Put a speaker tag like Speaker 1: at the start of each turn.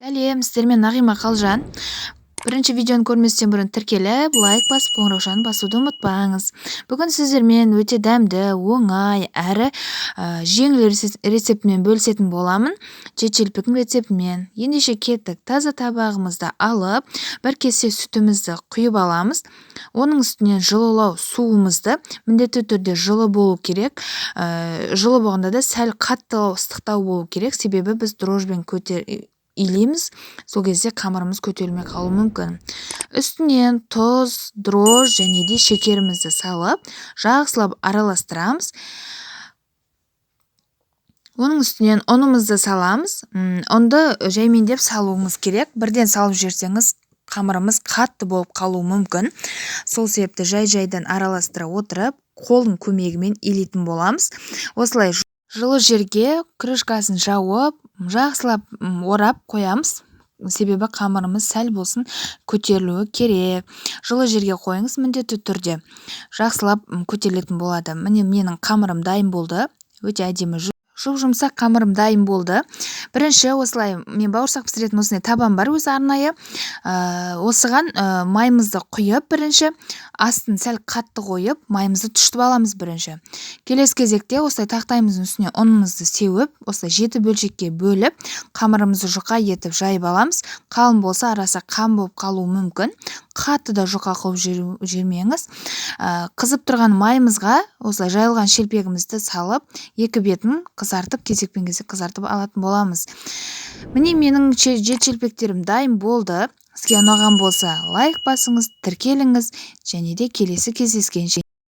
Speaker 1: Сәлем, сіздермен Нағима Қалжан. Бірінші видеоны көрместен бұрын тіркеліп, лайк басып, қоңыраушаны басуды ұмытпаңыз. Бүгін сіздермен өте дәмді, оңай әрі жеңіл рецептімен бөлісетін боламын. Жеті рецептімен. Ендеше кеттік. Таза табағымызды алып, бір кесе сүтімізді құйып аламыз. Оның үстінен жылылау суымызды, міндетті түрде жылы болу керек. Жылы болғанда да сәл қаттылау, ыстықтау болу керек, себебі біз дрожжбен көтер илейміз, сол кезде қамырымыз көтерілмей қалуы мүмкін. Үстінен тұз, дрожж және де шекерімізді салып, жақсылап араластырамыз. Оның үстінен ұнымызды саламыз. Ұнды жаймендеп салуыңыз керек. Бірден салып жіберсеңіз, қамырымыз қатты болып қалуы мүмкін. Сол себепті жай-жайдан араластыра отырып, қолдың көмегімен илейтін боламыз. Осылай жылы жерге крышкасын жауып, жақсылап орап қоямыз, себебі қамырымыз сәл болсын көтерілуі керек. Жылы жерге қойыңыз, міндетті түрде жақсылап көтерілетін болады. Міне, менің қамырым дайын болды. Өте әдемі, жұп-жұмсақ қамырым дайын болды. Бірінші осылай мен бауырсақ пісіретін осындай табам бар өзі арнайы. Осыған майымызды құйып, бірінші астын сәл қатты қойып, майымызды тұштып аламыз бірінші. Келесі кезекте осылай тақтайымыздың үстіне ұнымызды сеуіп, осылай жеті бөлшекке бөліп, қамырымызды жұқа етіп жайып аламыз. Қалың болса, арасы қан болып қалуы мүмкін. Қатты да жұқа қылып жібермеңіз. Қызып тұрған майымызға осылай жайылған шелпегімізді салып, екі бетін қызартып, кезекпен кезек қызартып алатын боламыз. Міне, менің жеті шелпектерім дайын болды. Сізге ұнаған болса, лайк басыңыз, тіркеліңіз және де келесі кездескенше.